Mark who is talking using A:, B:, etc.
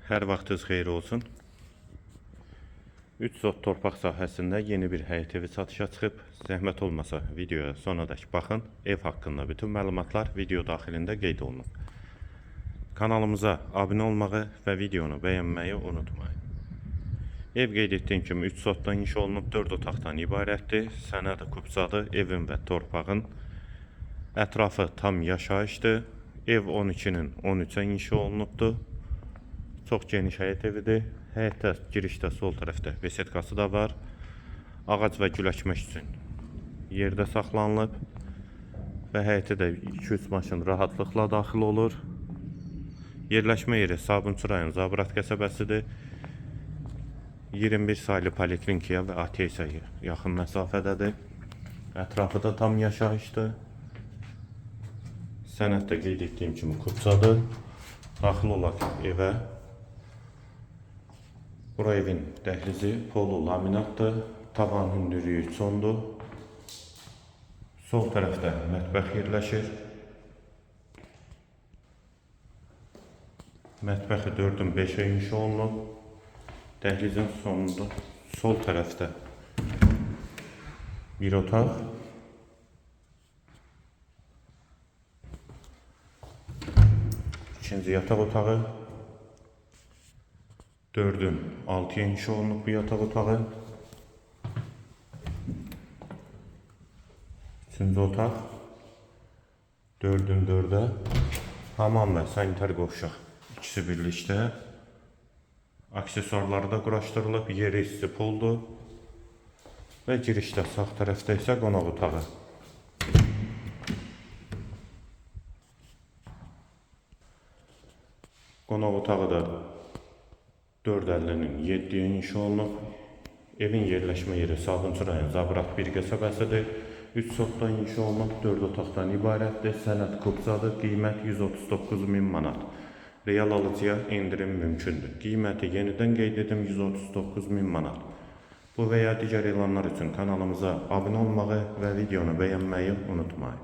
A: Hər vaxtınız xeyir olsun. 3 sot torpaq sahəsində yeni bir həyət evi satışa çıxıb. Zəhmət olmasa videoya sonadək baxın. Ev haqqında bütün məlumatlar video daxilində qeyd olunub. Kanalımıza abunə olmağı və videonu bəyənməyi unutmayın. Ev qeyd etdiyim kimi 3 sotdan inşa olunub, 4 otaqdan ibarətdir. Sənədi kupçadır, evin və torpağın. Ətrafı tam yaşayışdır. Ev 12-nin 13-ə inşa olunubdur. Çox geniş həyət evidir. Həyətdə girişdə sol tərəfdə besetkası da var. Ağac və gül əkmək üçün yerdə saxlanılıb və həyətə də 2-3 maşın rahatlıqla daxil olur. Yerləşmə yeri Sabunçu rayon Zabrat qəsəbəsidir. 21 saylı poliklinikaya və ATS-ə yaxın məsafədədir. Ətrafı da tam yaşayışdır. Sənəd də qeyd etdiyim kimi kupçadır. Daxil olaq evə. Bura evin dəhlizi polu laminatdır. Tavan hündürlüyü 3,10-dur. Sol tərəfdə mətbəx yerləşir. Mətbəxi 4-ün 5-ə inşa olunub. Dəhlizin sonunda sol tərəfdə bir otaq. İkinci yataq otağı. 4-ün 6-ya inşa olunub bu yataq otağı. Üçüncü otaq. 4-ün 4-ə. Hamam və sanitar qovşaq ikisi birlikdə. Aksesuarları da quraşdırılıb, yeri isti poldur. Və girişdə sağ tərəfdə isə qonaq otağı. Qonaq otağı da 4,50-nin 7-yə inşa olunub. Evin yerləşmə yeri Sabunçu rayon Zabrat 1 qəsəbəsidir. 3 sotdan inşa olunub, 4 otaqdan ibarətdir. Sənəd kupçadır, qiymət 139 min manat. Real alıcıya endirim mümkündür. Qiyməti yenidən qeyd edim 139 min manat. Bu və ya digər elanlar üçün kanalımıza abunə olmağı və videonu bəyənməyi unutmayın.